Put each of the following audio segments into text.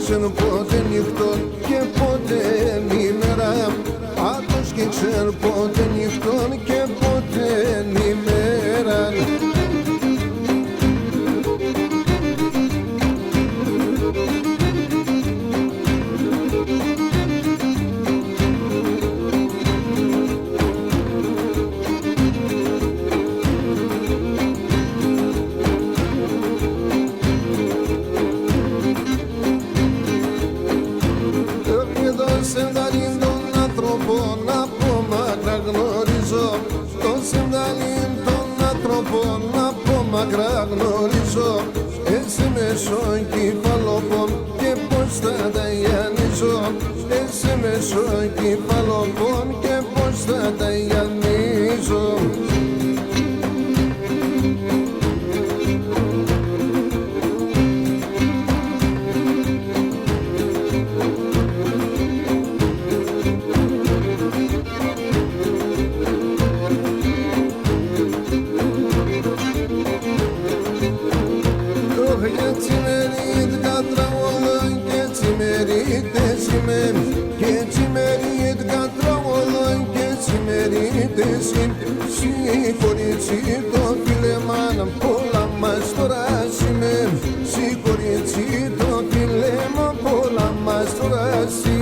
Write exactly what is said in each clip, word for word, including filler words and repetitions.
Ξέρ' πότε νύχτον και πότε νη μέρα. Ατός 'κι ξέρ' πότε νύχτον και πότε νη μέρα. Κι το σεβδάλιν τ' ανθρώπον από μακρά γνωρίζω. Το σεβδάλιν τ' ανθρώπον από μακρά γνωρίζω. Εσύ με σο κεφαλόπον και πώς θα τ' αγιανίζω. Εσύ με σο κεφαλόπον και πώς θα τ' αγιανίζω. Ωχ, και τσιμερίτ' κατραγωδώ, και τσιμερίτ' έσυμ', και τσιμερίτ' κατραγωδώ, και τσιμερίτ' έσυμ'. Σ' κορίτσι το φίλεμ' πολλά μαστορά έσυμ', σ' κορίτσι το φίλεμ' πολλά μαστορά έσυμ'.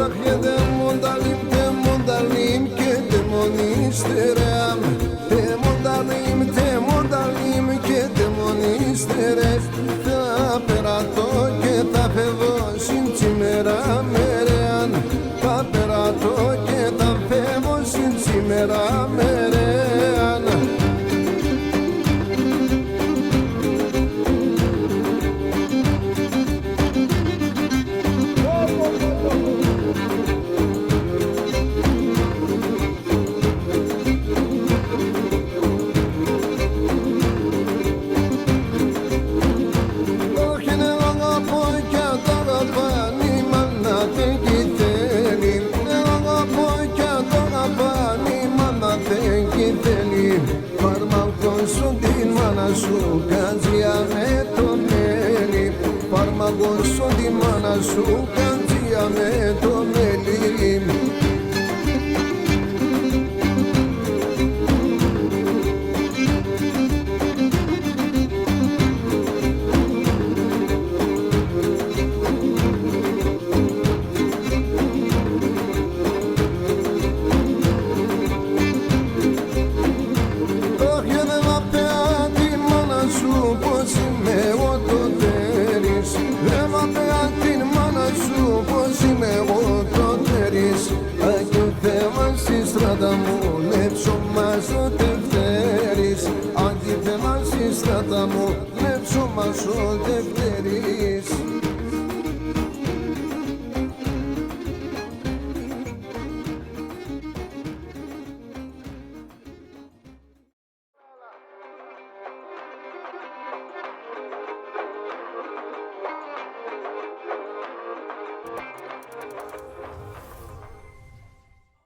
Αχ, και τ' εμόν τ' άλιμ', τ' εμόν τ' άλιμ', και τ' εμόν ύστερα. Τ' εμόν τ' άλιμ', τ' εμόν τ' άλιμ', και τ' εμόν ύστερα. Θα περατώ και θα φεύω σην τσιμερά μερέαν. Θα περατώ και θα φεύω σην τσιμερά μερέαν. Αχ, κι τ' αγαπώ, κι τ' αγαπάν' η μάνα ατ' 'κι θέλει. Κι τ' αγαπώ, κι τ' αγαπάν' η μάνα ατ' 'κι θέλει. Φαρμακόν σον τη μάνα σου, κάντζια με το μέλι. Φαρμακόν σον τη μάνα σου, κάντζια με το μέλι. Αχ, και δεν μ' απεάν' τη μάνα σου, πώς είμαι εγώ το τέρι σ'. Δεν μ' απεάν' τη μάνα σου, πώς είμαι εγώ το τέρι σ'. Αχ, και θέμαν σην στράταν μου, νεύσο μ' ας το τευτέρι σ'. Αχ, και θέμαν σην στράταν μου, νεύσο μ' ας το τευτέρι σ'.